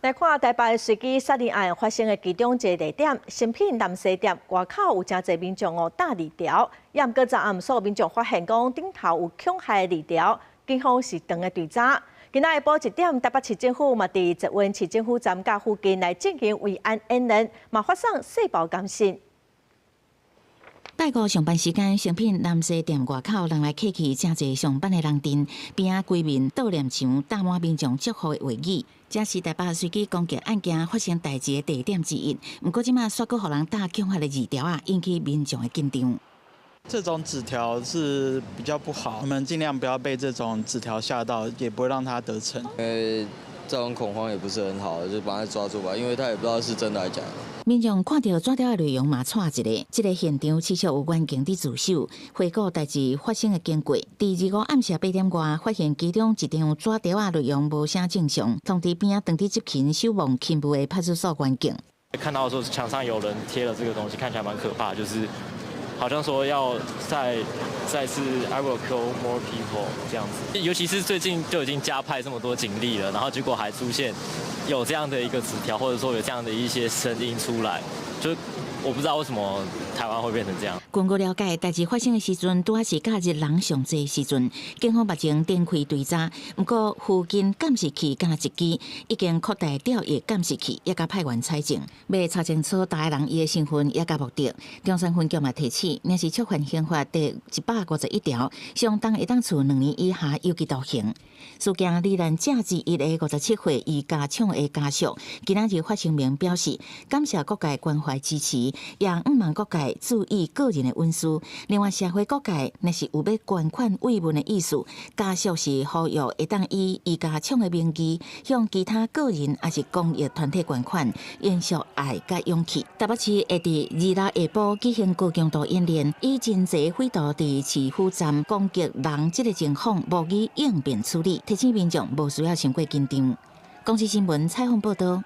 來看台北隨機殺人案發生的其中一个地點，誠品南西店外口有誠濟民眾哦貼字條，也毋過昨暗所有民眾發現講頂頭有恐嚇的字條，警方是當下追查。今仔下晡1點，台北市政府嘛佇捷運市政府站佮附近來進行維安演練，嘛發送細胞監視。拜五上班時間，誠品南西店外口人來客去，誠濟上班的人陣，邊仔規面悼念牆貼滿民眾祝福的話語。這是台北隨機攻擊案件發生代誌的地點之一。毋過這馬煞閣予人貼恐嚇的字條仔，引起民眾的緊張。這種紙條是比較不好，我們盡量不要被這種紙條嚇到，也不會讓他得逞。因為這種恐慌也不是很好，就把他抓住吧，因為他也不知道是真的還是假的。民眾看著紙條的內容嘛，掣一下。這个現場持續有員警佇駐守，回顧代誌發生的經過。佇25暗時8點外，發現其中一張紙條仔內容無啥正常，通知邊仔當佇執勤守望勤務的派出所員警。看到說牆上有人貼了這個東西，看起來蠻可怕，就是好像說要再次 I will kill more people 這樣子。尤其是最近就已經加派這麼多警力了，然後結果還出現有這樣的一個紙條，或者說有這樣的一些聲音出來，就我不知道為什麼台灣會變成這樣。根據了解，代誌發生的時陣，拄仔是假日人上濟時陣，警方目前展開追查。毋過附近監視器敢若一支，已經擴大調閱監視器，也共派員採證，欲查清楚逐个人伊的身份也佮目的。中山分局嘛提醒，若是觸犯刑法第151條，相當會當處2年以下有期徒刑。事件罹難者之一的57歲余家暢的家屬，今仔日發聲明表示，感謝各界關懷支持，也向望各界注意個人的隱私。另外，社會各界若是有欲捐款慰問的意思，家屬是呼籲會當以余家暢的名義向其他個人抑是公益團體捐款，延續愛佮勇氣。台北市會佇26下晡舉行高強度演練，以真濟匪徒佇市府站攻擊人這个情況模擬應變處理，提醒民眾無需要傷過緊張。公視新聞採訪報導。